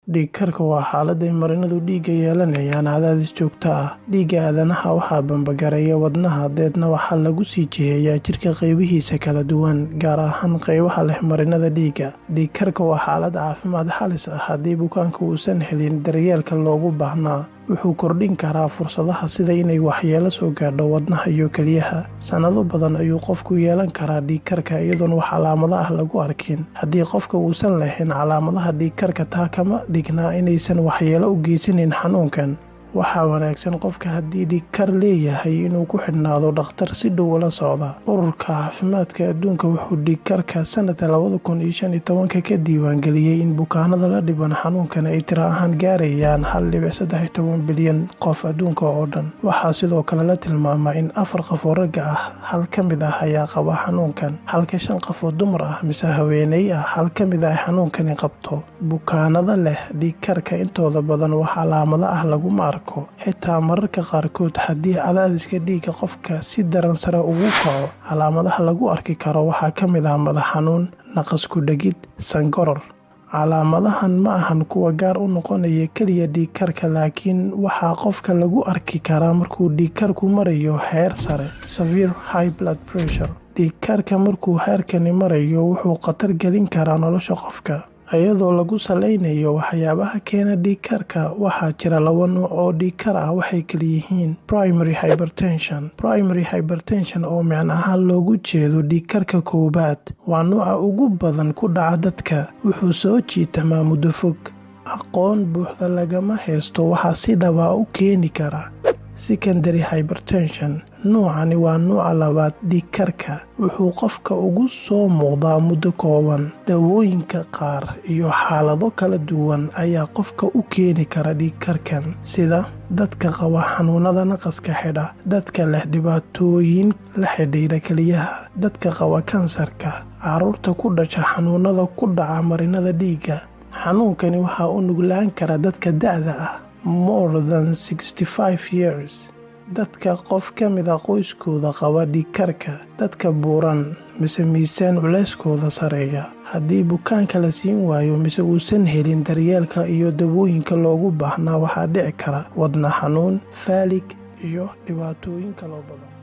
Dhiig-karka waa xaalad ay marinnadu dhiigga yeelanayaan cadaadis joogto ah. Dhiigga aadanaha waxaa bamgareeya wadnaha, deedna waxaa lagu sii jiheeyaa jidhka qaybihiisa kala duwan, gaar ahaan qaybaha leh marinnada dhiigga. Dhiig-karka waa xaalad caafimaad halis ah haddii bukaanku uusan helin daryeelka loogu baahnaa. Wuxuu kordhin karaa fursadaha sida inay waxyeello soo gaadho wadnaha iyo kelyaha. Sanado badan ayuu qofku yeelan karaa dhiig-karka iyadoon wax calaamado ah lagu arkin. Haddii qofka uusan lahayn calaamadaha dhiig-karka, taa kama dhigna inaysan waxyeello u geysanayn xanuunkan. Waxaa wanaagsan qofka haddii dhiig-kar leeyahay inuu ku xidhnaado dhakhtar si dhow ula socda. Ururka Caafimaadka Adduunka wuxuu dhiig-karka sanadka 2015 ka diiwaangeliyay in bukaanada la dhibban xanuunkan ay tiro ahaan gaarayaan 1.13 bilyan qof adduunka oo dhan. Waxaa sidoo kale la tilmaamaa in afar qof oo ragga ah hal ka mid ah ayaa qaba xanuunkan, halka shan qof oo dumar ah mise haweeney ah hal ka mid ah ay xanuunkani qabto. Bukaanada leh dhiig-karka intooda badan wax calaamado ah laguma arko. Xitaa mararka qaarkood haddii cadaadiska dhiigga qofka si daran sare ugu kaco, calaamadaha lagu arki karo waxaa ka mid ah madax xanuun, naqas ku dhegid, sankoror. Calaamadahan ma ahan kuwa gaar u noqonaya kaliya dhiig-karka, laakiin waxaa qofka lagu arki karaa markuu dhiig-karku marayo heer sare (severe high blood pressure). Dhiig-karka markuu heerkani marayo wuxuu khatar gelin karaa nolosha qofka. Iyadoo lagu saleynayo waxyaabaha keena dhiig-karka, waxaa jira laba nooc oo dhiig-kar ah, waxay kala yihiin: Primary hypertension. Primary hypertension, oo micno ahaan loogu jeedo dhiig-karka koowaad, waa nooca ugu badan ku dhaca dadka. Wuxuu soo jiitamaa muddo fog. Aqoon buuxda lagama haysto waxa si dhab ah u keeni kara. Secondary hypertension. Nuucani waa nuuca labaad dhiig-karka. Wuxuu qofka ugu soo muuqdaa muddo kooban. Daawooyinka qaar iyo xaalado kala duwan ayaa qofka u keeni kara dhiig-karkan, sida dadka qaba xanuunada naqaska xidha, dadka leh dhibaatooyin la xidhiidha kelyaha, dadka qaba kansarka, carruurta ku dhasha xanuunada ku dhaca marinnada dhiigga. Xanuunkani waxaa u nuglaan kara dadka da'da ah more than 65 years, dadka qof ka mid ah qoyskooda qaba dhiig-karka, dadka buuran mise miisaan culeyskooda sareeya. Haddii bukaanka la siin waayo mise uusan helin daryeelka iyo dawooyinka loogu baahnaa, waxaa dhici kara wadne xanuun, faalig iyo dhibaatooyin kaloo badan.